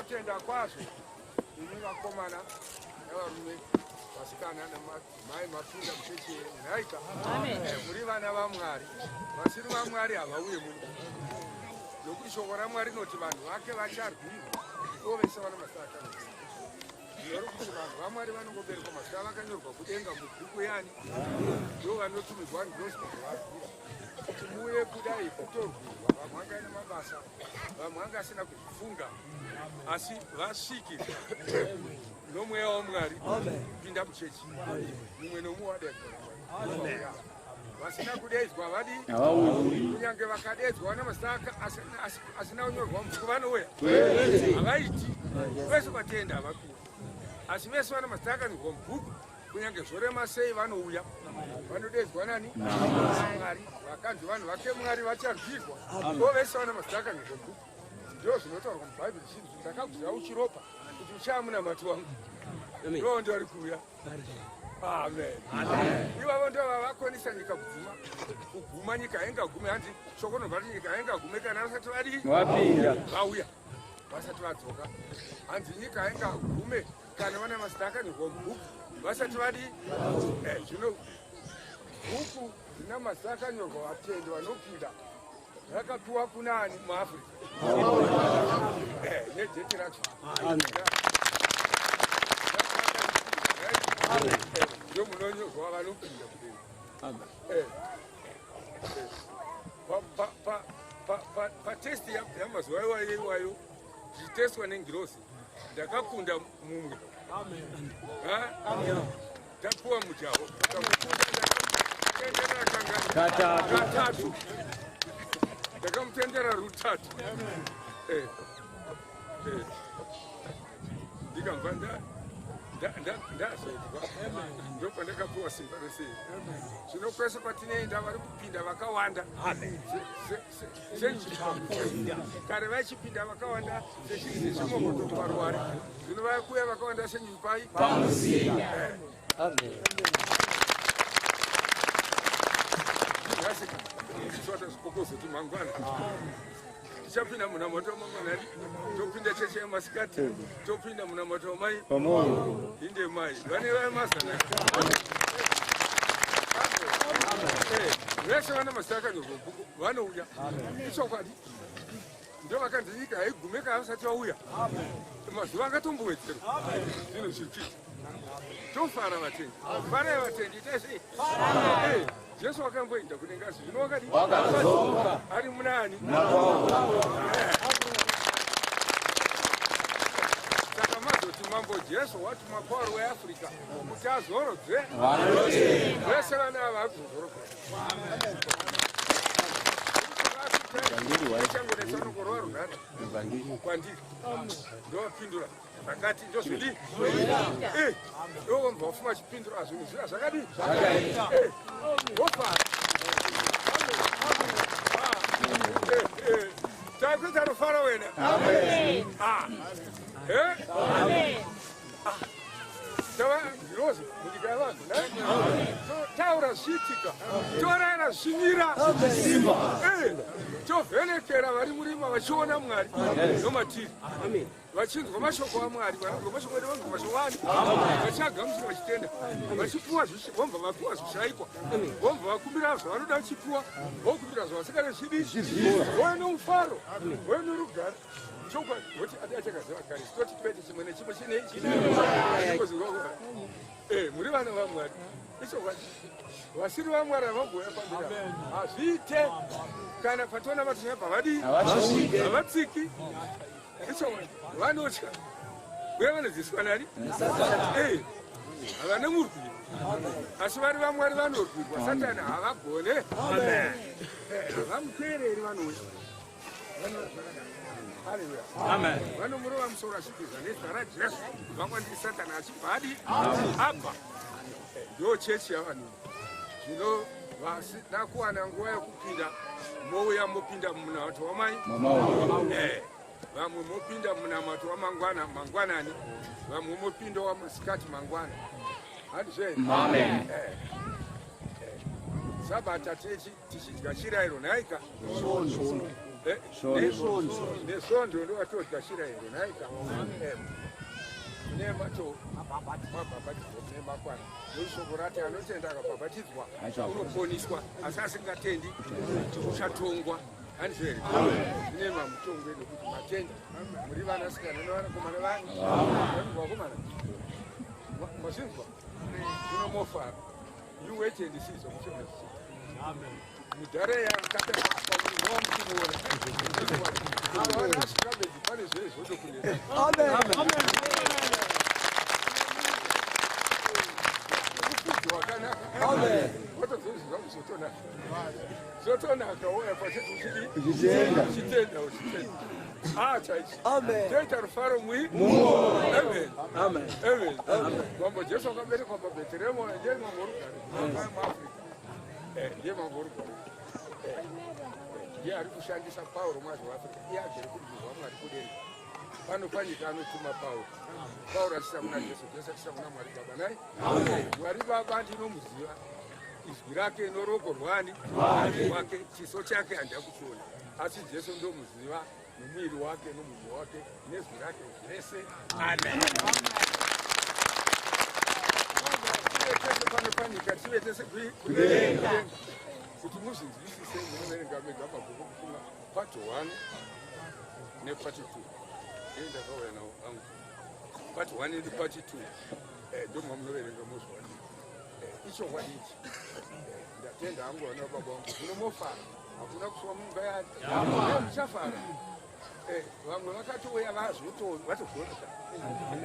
Tinotenda kwazvo imi vakomana nevarume, vasikana namadzimai mapinda muchechi yeNhaika. Muri vana vaMwari. Vasiri vaMwari havauye muno, nokuti shoko raMwari rinoti vanhu vake vacharwirwa ivo vese vana mazita akanyorwa. Zvinori kuti vanhu vaMwari vanongoberekwa mazita vakanyorwa kudenga mubhuku yani, ndo vanotumirwa ngirozi kuzovarwira. Kuti muuye kudai kutorwirwa, vamwe vanga ine mabasa, vamwe vanga asina kuzvifunga, asi vasvikirwa nomweya waMwari pinda muchechi. Mumwe nomumwe wadaidzwa naMwari. Vasina kudaidzwa vadi, kunyange vakadaidzwa vana mazita asina kunyorwa mubhuku vanouya, havaiti. Vese vatenda havapiwa, asi vese vana mazita akanyorwa mubhuku, kunyange zvorema sei, vanouya. Vanodaidzwa nani? Mwari. Vakanzi vanhu vake Mwari vacharwirwa vo vese vana mazita akanyorwa mubhuku. Ndo zvinotaurwa mubhaibheri chinzi, ndakabvira uchiropa kuti uchava munamati wangu. Ndo ndori kuuya. Amen. Ivavo ndo vavakonisa nyika kuguma. Kuguma nyika haingagume. Hanzi shoko nobva kuti nyika haingagume kana vasati vadii? Vapinda. Vauya, vasati vadzoka. Hanzi nyika haingagume kana vana mazita akanyorwa mubhuku vasati vadii. Zvino bhuku rina mazita akanyorwa vatendi vanopinda rakapiwa kunani muAfrica nedheti racho? Ndo munonyorwa vanopinda kudenga. Patest yamazuva iwayo iwayo zvichitestwa nengirosi, ndakakunda mumwe. Ha? Tapuwa mujaho, ndakamukunda, ndakamutendera kangani? Katatu. Katatu. Ndakamutendera rutatu. Ndikabva ndazodzwa, ndopandakapiwa simba rese. Zvino kwese kwatinoenda vari kupinda vakawanda. Kare vaichipinda vakawanda sechimokoto paruware, zvino vakuya vakawanda senyupai. Pamuzinda. Nhasi tiswata zvipokozoti mangwana tichapinda munamato wamangwanani, topinda cheche yemasikati, topinda munamato wamai inde mai vane vamazana. Vese vana mazita akanyorwa mubhuku vanouya. Ichokwadi, ndo vakanzi nyika haigume kana vasati vauya. Mazuva angatombowedzerwa. Zvino zviri kuita tofara. Vatendi, farai vatendi. Itai sei? Jesu wakamboenda kudenga, asi zvino wakadii? Wakadzoka. Ari munani? Saka mazoti Mambo Jesu watuma Pauro weAfrica kuti azorodze vese vana ava vakuzozorodzwa. Changonesanongorova runhare kwandiri, ndovapindura zvakati ndozvidi. Ndovomba wafuma achipindura zvinhu zviya zvakadii, wofara. Takuita rufaro wena. Tava ngirozi munyika yevanhu. Totaura zviitika, torayira zvinyira, tovhenekera vari murima vachiona Mwari nomatiri, vachinzwa mashoko aMwari. Vanonzwa mashoko edu, vanzwa mashoko ani, vachiagamuchira, vachitenda, vachipuwa, vobva vapiwa zvishayikwa, vobva vakumbira zvavanoda, vachipuwa, vokumbira zvavasingade zvidi, vove nomufaro, vove norugare. Chokwadi voti ati achakaziva kare, toti kwete, chimwe nechimwe chine. Muri vana vaMwari, ichokwadi. Vasiri vaMwari havambouya pamberi, hazviite. Kana patona vatinyabva vadii? Havatsiki. Ichokwadi, vanotya uye vanodzidziswa nani? Havana murwiri, asi vari vaMwari vanorwirwa. Satani havagone, havamuteereri, vanouya. Haleluya! Vanomurova musoro achipinza nezita raJesu kubva kwandiri. Satani achibva adi abva. Ndo chechi yavanhu. Zvino vasina kuwana nguva yekupinda, mouya mopinda munamato wamai. Vamwe mopinda munamato wamangwana mangwanani, vamwe mopinda wamasikati mangwana. Handizve? Sabata tichidya chirayiro nhaika. Nesvondo ndovatogashira here nhaika? Mune mato mabhabhatidzwa mune makwana. Noshoko rati anotenda akabhabhatidzwa unoponiswa, asi asingatendi uchatongwa. Handizvo here? Mune mamutongo nekuti matenda muri vanasikana nevanakomana vanyu. Vakomana mazvinzwa zvino mofara. You wait and see zvamuchaona zvichiita. Mudhara yakatamuchimuona asvika pane zvee zvotokunetsa. Mufudzi wakanaka. Watozozvi zvangu zvotonaka. Zvotonaka wouya pachechi uchidi? Uchitenda uchitenda. Ah chaichi. Toita rufaro mwi? Amen. Amen. Amen. Mambo Jesu akaberekwa paBheterehemu ndiye mambo worugare. MuAfrica. Ndiye mambo worugare. Ndiye ari kushandisa Pauro mwazvo weAfrica. Iye agere kurudyi rwaMwari kudenga. Pano panyika anotuma Pauro. Pauro achiisa kuna Jesu, Jesu achiisa kuna Mwari Baba. Nai? Mwari Baba ndinomuziva. Izwi rake noruoko rwani rwake, chiso chake handina kuchiona. Asi Jesu ndomuziva nomuviri wake nomuviri wake nezwi rake zvese. Amen. Tive tese pano panyika, tive tese kudenga. Kuti muzvinzwisise munoverenga mega mabhuku kufunga part 1 nepart 2. Ini ndakauya nawo angu. Part 1 nepart 2. Ndomamunoverenga muzviwani. Ichokwadi ichi. Ndatenda hangu vana baba vangu. Zvino mofara. Hakuna kusuwa mumba yani. Muchafara. Vamwe vakatouya vatozviona.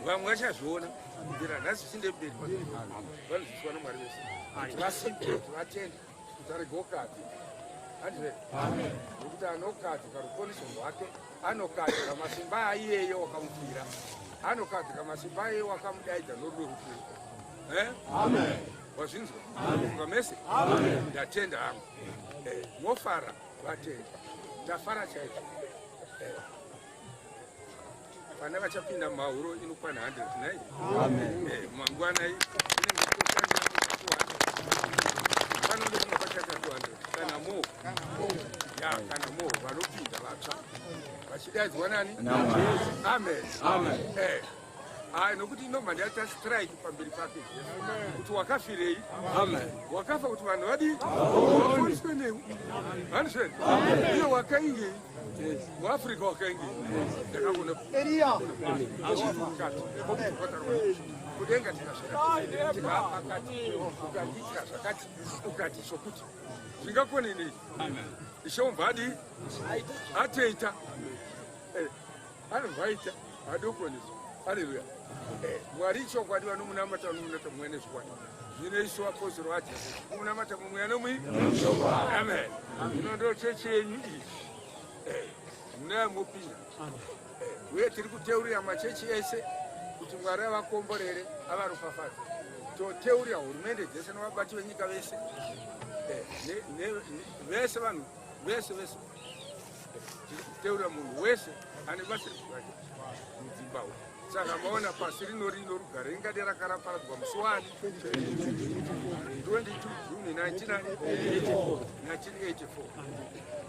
Vamwe vachazviona. Kubvira nhasi zvichinde mberi. Vanozviswa naMwari vese. Kuti vasimbe, kuti vatende, kuti arege ukadzi. Handizvo? Nokuti anokadzika ruponiso rwake, anokadzika masimba aiyeyo wakamufira. Anokadzika masimba aiyeyo wakamudaidza norudo rukuru. Amen. Wazvinzwa? Ngamese? Amen. Ndatenda hangu. Mofara vatenda. Tafara chaizvo. Vana vachapinda mahuro inokwana 100 nai? Amen. Mangwana inenge itoshandira 200. Pano ndofunga pachaita 200 kana more. Ya, kana more vanopinda vatsva. Vachidaidzwa nani? Amen. Amen. Ai nokuti inobva ndaita strike pamberi pake Jesu. Kuti wakafirei? Amen. Wakafa kuti vanhu vadii? Vaponiswe newe. Handizvo? Iye wakaingei? MuAfrica wakaingei? Ndakaona Eria. Kudenga tikasvika tikapakati ukandiitira zvakati ukati sokuti zvingakone nei? Ishe wobva adii? Atoita. Anobva aita adokoneswa. Haleluya. Mwari chokwadi vanomunamata vanomunamata mumweya nezvokwadi. Zvino isu vapostori vaJesu kumunamata mumweya nomui. Amen. Zvino ndo chechi yenyu iyi. Munayo mopinda. Uye tiri kuteurira machechi ese kuti Mwari avakomborere avaropafadze. Toteurira hurumende dzese nevabati venyika vese. Vese vanhu vese vese. Tiri kuteurira munhu wese ane basa rake mudzimba umu. Saka maona pasi rino rino rugare ringade rakaraparadzwa musi wani 22 June 1984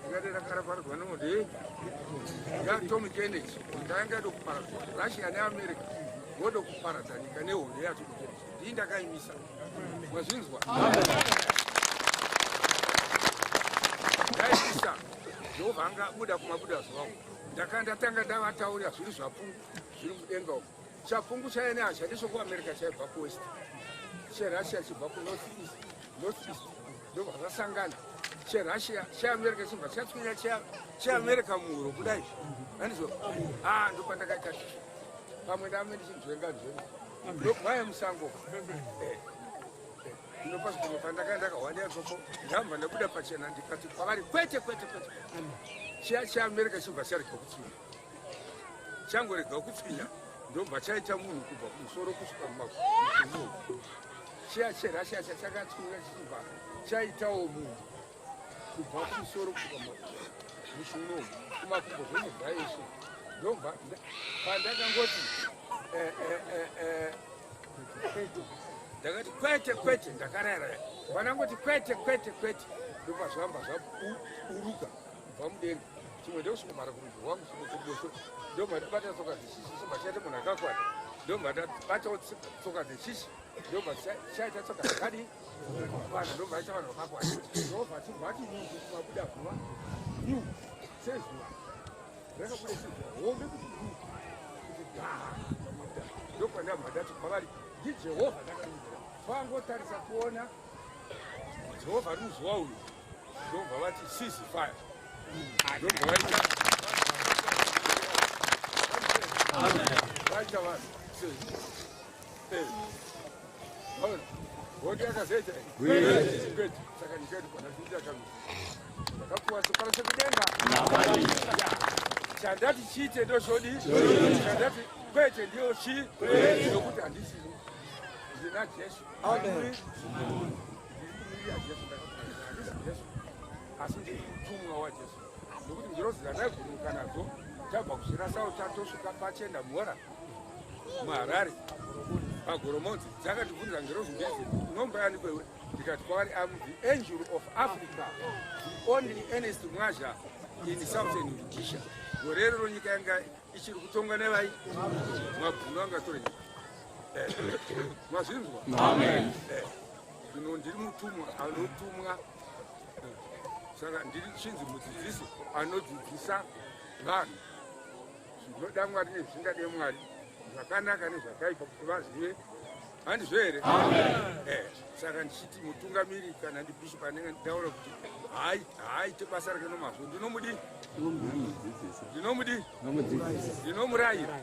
ringade rakaraparadzwa nehondo yeatomic energy. Nyika yanga ida kuparadzwa, Russia neAmerica voda kuparadza nyika nehondo yeatomic energy. Ndii ndakaimisa. Mazvinzwa? Ndaimisa. Jehovha angabuda kumabuda zuva uko. Ndakandatanga ndavataurira zviri zvapungu zviri mudenga uko. Chapungu chaine hachadi sokuAmerica chaibva kuwest, cheRussia chibva kunorth east, north east ndobva zvasangana. CheRussia cheAmerica chibva chatswinya cheAmerica muhuro kudai. Handizvo? Ndopandakaita pamwe ndame ndichinzvenga nzvenga ndomhaya musango. Ndinopasvika pandakaenda ndakahwanda ikoko, ndabva ndabuda pachena ndikati kwavari kwete kwete kwete. Chiya cheAmerica chibva charega kutswinya, changorega kutswinya ndobva chaita munhu kubva kumusoro kusvika mumakumbo. Chiya cheRussia chachakatswinya chichibva chaitawo munhu kubva kumusoro kusvika muchiuno kumakumbo zvomubva yeshe. Ndobva pandakangoti ndakati kwete kwete, ndakarayaraya pandangoti kwete kwete kwete, ndobva zvamba zvaburuka kubva mudenga. Chimwe ndokusumara kurudyi rwangu, chimwe kuruboshwe. Ndobva ndabata tsoka dzechishi, chibva chaita munhu akakwana. Ndobva ndabatawo tsoka dzechishi, ndobva chaita tsoka dzakadii kwana, ndobva aita vanhu vakakwana. Ndobva chibva ati nyuku mabuda guva nyu sezuva rakabuda sezuva hombe kuti nyu kuti gaa mabuda. Ndopandabva ndati kwavari, ndiJehovha ndakarinzira. Pangotarisa kuona Jehovha ari muzuva uyu, ndobva vati cease fire, ndobva vaita vanhu. Hondo yakazoita kwete. Saka nyika yedu kwana yakamira, takapuwa simba sekudenga. Chandati chiite ndochodi, chandati kwete ndiyo chi, nokuti handisini, ndina Jesu. Ndiri kumirira Jesu, handisi Jesu, asi ndiri mutumwa waJesu, nokuti ngirozi dzandaiguruka nadzo tabva kuChirasau, tatosvika pachenda mhora muHarare paGoromonzi, dzakandibvunza ngirozi ngezi, "Unombayani kwewe?" Ndikati kwavari, "Am the angel of Africa, the only Ernest Mwazha in Southern Rhodesia." Gore rero nyika yanga ichiri kutongwa nevai mabhunu, angatore nyika. Mazvinzwa? Zvino ndiri mutumwa anotumwa. Saka ndiri chinzi mudzidzisi anodzidzisa vanhu zvinoda Mwari nezvisingade Mwari, zvakanaka nezvakaipa, kuti vazive. Handizvo here? Saka ndichiti mutungamiri kana ndibhishopu anenge nditaura kuti haaite basa rake nomazvo, ndinomudii? Ndinomudii? Ndinomurayira.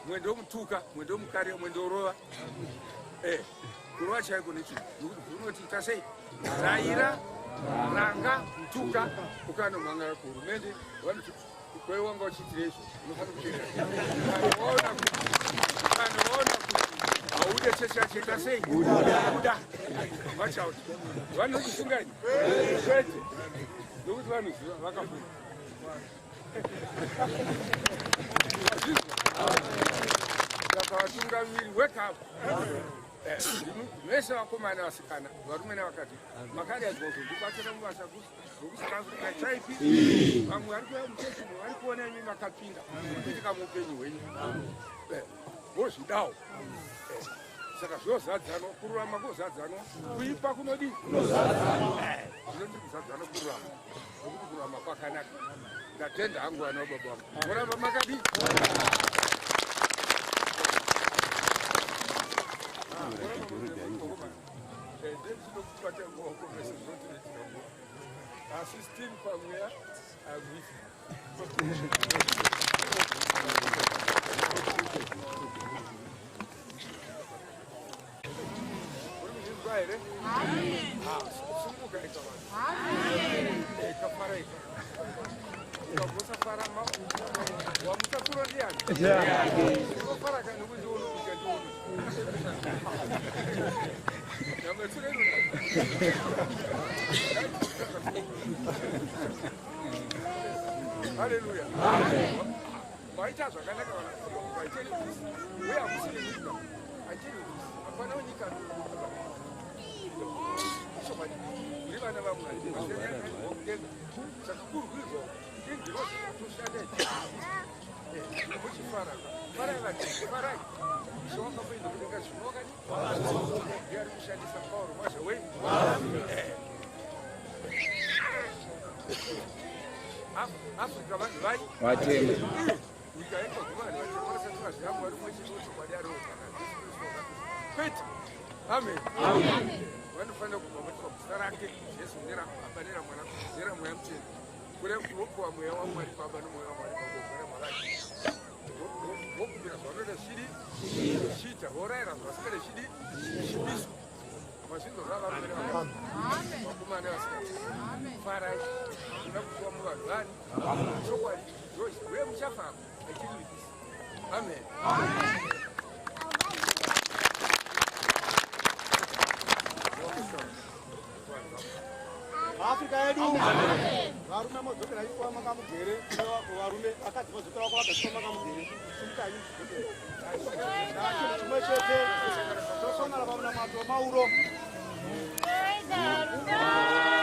Mwe ndomutuka, mwe ndomukarira, mwe ndorova. Kurova chaiko nechinhu, nokuti unoti ita sei? Rayira, ranga, tuka. Ukanomhangara kuhurumende, vanoti kwai wanga uchiitira izvo, unofanira kuteerera. Kana waona kuti haude chechi yacho, ita sei? Buda. Watch out, vanokusungai? Kwete, nokuti vanoziva vakafunga. Wazvizwa? Saka vatungamiri, wake up. Vese vakomana, vasikana, varume nevakadzi, makadaidzwa kuzondibatsira mubasa rokuSouth Africa. Chaipi vamwe vari kuuya muchechi, vari kuona imi makapinda kuitika muupenyu hwenyu. Vozvidawo. Saka zvozadzanwa, kururama kozadzanwa, kuipa kunodii? Zvinoti kuzadzana kururama, nokuti kururama kwakanaka. Ndatenda hangu, vana vababa vangu, moramba makadii? Ndinokubata maoko mese, zvinotoitika nguva, asi still pamweya I'm with you. Uri kuzvinzwa here? Sunguka ika vanhu, ikafara ika ukagosafara wamutsaturo ndiani? Unofara ka nokuti ndiunokuita ndiuno nyamaturo inona. Haleluya! Maita zvakanaka vana. Uye hakusiri nyika achiri, hapana nyika chokwadi. Muri vana vaMwari kudenga, saka kurwidzwa ingirozi toshanda muchifara. Farai vatendi, farai. Ishe wakafoenda kudenga zvino wakadi ndiye ari kushandisa Pauro Mwazha wei. Afrika vanhu vai vatema. Nyika yekwaguva vanhu vatema vasati vaziva Mwari umwe chete wechokwadi ariwo kana Jesu Kristu wakati kwete. Amen. Vanofanira kubhabhatidzwa muzita rake Jesu, nerababa, neramwana, neramweya mutsvene, kure kuropuwa mweya waMwari Baba nomweya waMwari Baba ugara mavari. Vokumbira zvavanoda zviri zvichiita, vorayira zvavasingade zvidi zvichipiswa. Mazvinzo zvavarume vakomana nevasikana, farai kuna kupiwa muvanhu vani chokwadi uye muchafamba achirivipisa. Amen. Afrika yedu, varume modzokera ikwa makamugere, varume, vakadzi modzokera kwavagadzikwa makamugere. Simukai, chinhu chimwe chete, tosongana pamunamato mauro. Praise the Lord.